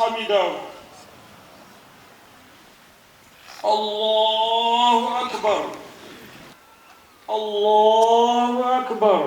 حمده. الله أكبر. الله أكبر.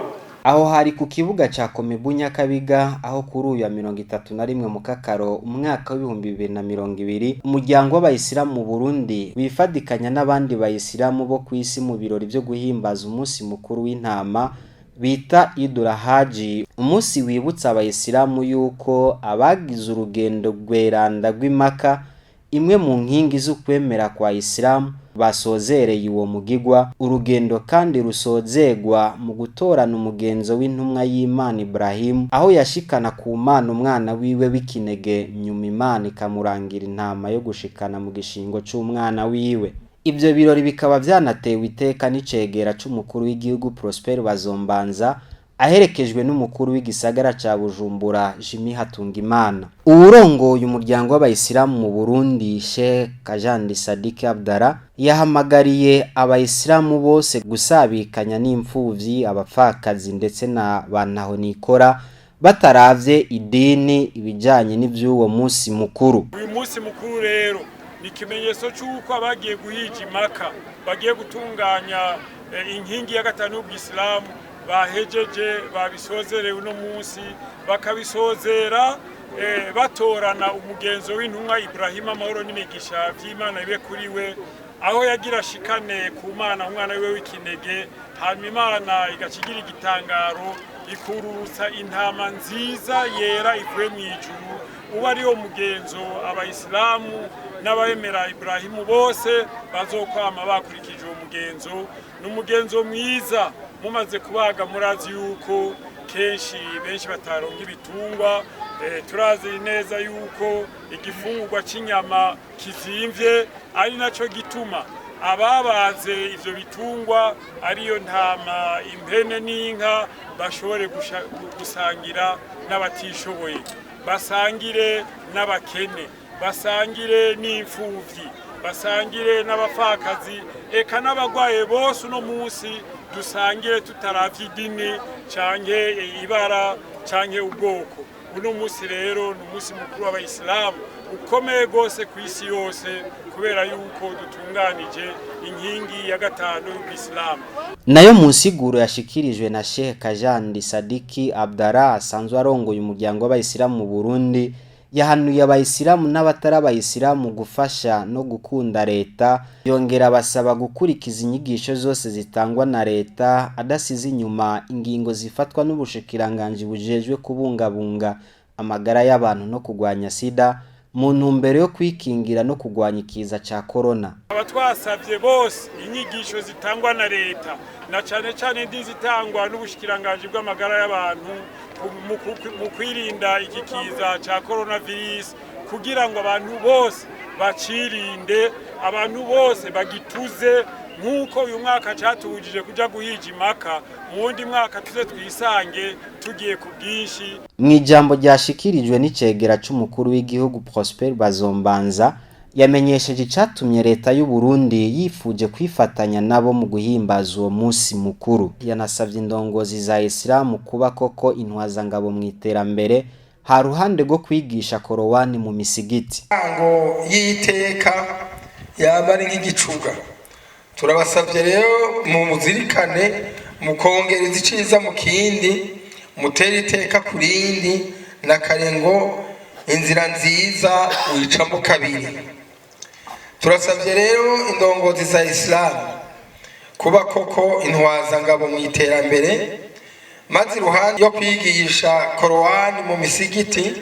Aho hari ku kibuga ca Komebu Nyakabiga, aho kuri uyu wa 31 Mukakaro umwaka w'2020 umuryango w'abayisilamu mu Burundi wifadikanya n'abandi bayisilamu bo kw'isi mu birori vyo guhimbaza umunsi mukuru w'intama bita Idul Haji, umunsi wibutsa abayisilamu yuko abagize urugendo rweranda rw'Imaka, imwe mu nkingi z'ukwemera kwa Isilamu, basozereye uwo mugigwa. Urugendo kandi rusozegwa mu gutorana umugenzo w'intumwa y'Imana Ibrahim, aho yashikana ku Mana umwana wiwe w'ikinege, nyuma Imana ikamurangira intama yo gushikana mu gishingo c'umwana wiwe. Ivyo birori bikaba vyanatewe iteka n'icegera c'umukuru w'igihugu Prosper Bazombanza, aherekejwe n'umukuru w'igisagara ca Bujumbura Jimmy Hatungimana. Uwurongoye umuryango w'abayisilamu mu Burundi, Sheikh Kajandi Sadiki Abdara, yahamagariye abayisilamu bose gusabikanya n'imfuvyi, abapfakazi ndetse na bantahonikora, bataravye idini, ibijanye n'ivy'uwo musi mukuru. Uyu munsi mukuru rero ni ikimenyetso cy'uko abagiye guhija Imaka, bagiye gutunganya inkingi ya gatanu y'ubwisilamu, bahejeje, babisozerewe uno munsi, bakabisozera batorana umugenzo w'intumwa Ibrahima, amahoro n'imigisha vy'Imana bibe kuri we, aho yagira ashikane ku Mana umwana wiwe w'ikinege, hanyuma Imana igaca igira igitangaro, ikururutsa intama nziza yera ivuye mu ijuru. Uba ariwo mugenzo abayisilamu n'abemera Ibrahimu bose bazokwama bakurikije. Uwo mugenzo ni umugenzo mwiza. Mumaze kubaga, murazi yuko kenshi benshi bataronka ibitungwa. Turazi neza yuko igifungurwa cy'inyama kizimvye, ari naco gituma ababaze ivyo bitungwa, ariyo ntama, impene n'inka, bashobore gusangira n'abatishoboye, basangire n'abakene, basangire n'imfuvyi, basangire n'abapfakazi, eka n'abagwaye bose. Uno munsi dusangire tutaravye idini canke ibara canke ubwoko. Uno munsi rero ni umunsi mukuru w'abayisilamu ukomeye rwose ku isi yose, kubera yuko dutunganije inkingi ya gatanu y'ubwisilamu. Nayo mu nsiguro yashikirijwe na Sheikh Kajandi Sadiki Abdara, asanzwe arongoye umuryango w'abayisilamu mu Burundi, yahanuye abayisilamu n'abatari abayisilamu gufasha no gukunda leta, yongera abasaba gukurikiza inyigisho zose zitangwa na leta, adasize inyuma ingingo zifatwa n'ubushikiranganji bujejwe kubungabunga amagara y'abantu no kurwanya sida, mu ntumbero yo kwikingira no kurwanya ikiza ca korona. Aba twasabye bose inyigisho zitangwa na leta, na cane cane n'izitangwa n'ubushikiranganji bw'amagara y'abantu mu kwirinda iki kiza ca coronavirus, kugira ngo abantu bose bacirinde, abantu bose bagituze. Nk'uko uyu mwaka catubujije kuja guhija Imaka, mu wundi mwaka tuze twisange tugiye ku bwinshi. Mu ijambo ryashikirijwe n'icegera c'umukuru w'igihugu Prosper Bazombanza, yamenyesheje icatumye leta y'u Burundi yifuje kwifatanya nabo mu guhimbaza uwo munsi mukuru. Yanasavye indongozi za Isilamu kuba koko intwazangabo mu iterambere, ha ruhande rwo kwigisha korowani mu misigiti. Ngo y'iteka yaba ari nk'igicuga. Turabasabye rero muzirikane, mukongereza iciza mu kindi, mutere iteka ku rindi, na kare ngo inzira nziza wicamo kabiri. Turasabye rero indongozi za Isilamu kuba koko intwazangabo mu iterambere, maze iruhande yo kwigisha korowani mu misigiti,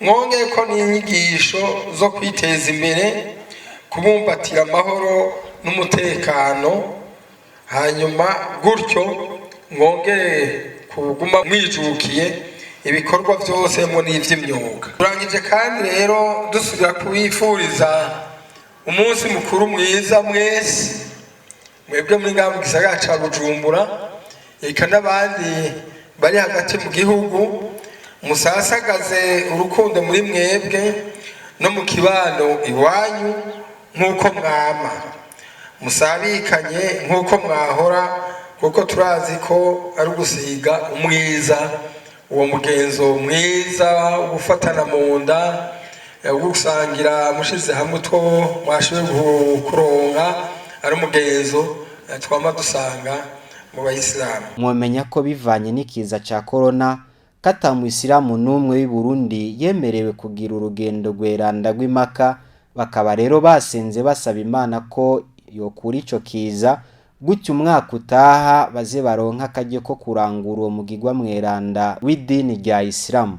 mwongeye ko n'inyigisho zo kwiteza imbere, kubumbatira amahoro n'umutekano, hanyuma gutyo mwongere kuguma mwijukiye ibikorwa byose mu n'iby'imyuga. Turangije kandi rero dusubira kubifuriza umunsi mukuru mwiza mwese mwebwe muri ngaha mu gisagara ca Bujumbura, eka n'abandi bari hagati mu gihugu. Musasagaze urukundo muri mwebwe no mu kibano iwanyu, nk'uko mwama musabikanye, nk'uko mwahora, kuko turazi ko ari ugusiga umwiza, uwo mugenzo mwiza wo gufatana mu nda. Bwo gusangira mushize hamwe utwo mwashoboye kuronka, ari umugenzo twama dusanga mu bayisilamu. Mwomenya ko bivanye n'ikiza ca corona ko ata muyisilamu n'umwe w'i Burundi yemerewe kugira urugendo rweranda rw'imaka, bakaba rero basenze basaba Imana ko yokura ico kiza, gutyo umwaka utaha baze baronke akaryo ko kurangura uwo mugirwa mweranda w'idini rya Isilamu.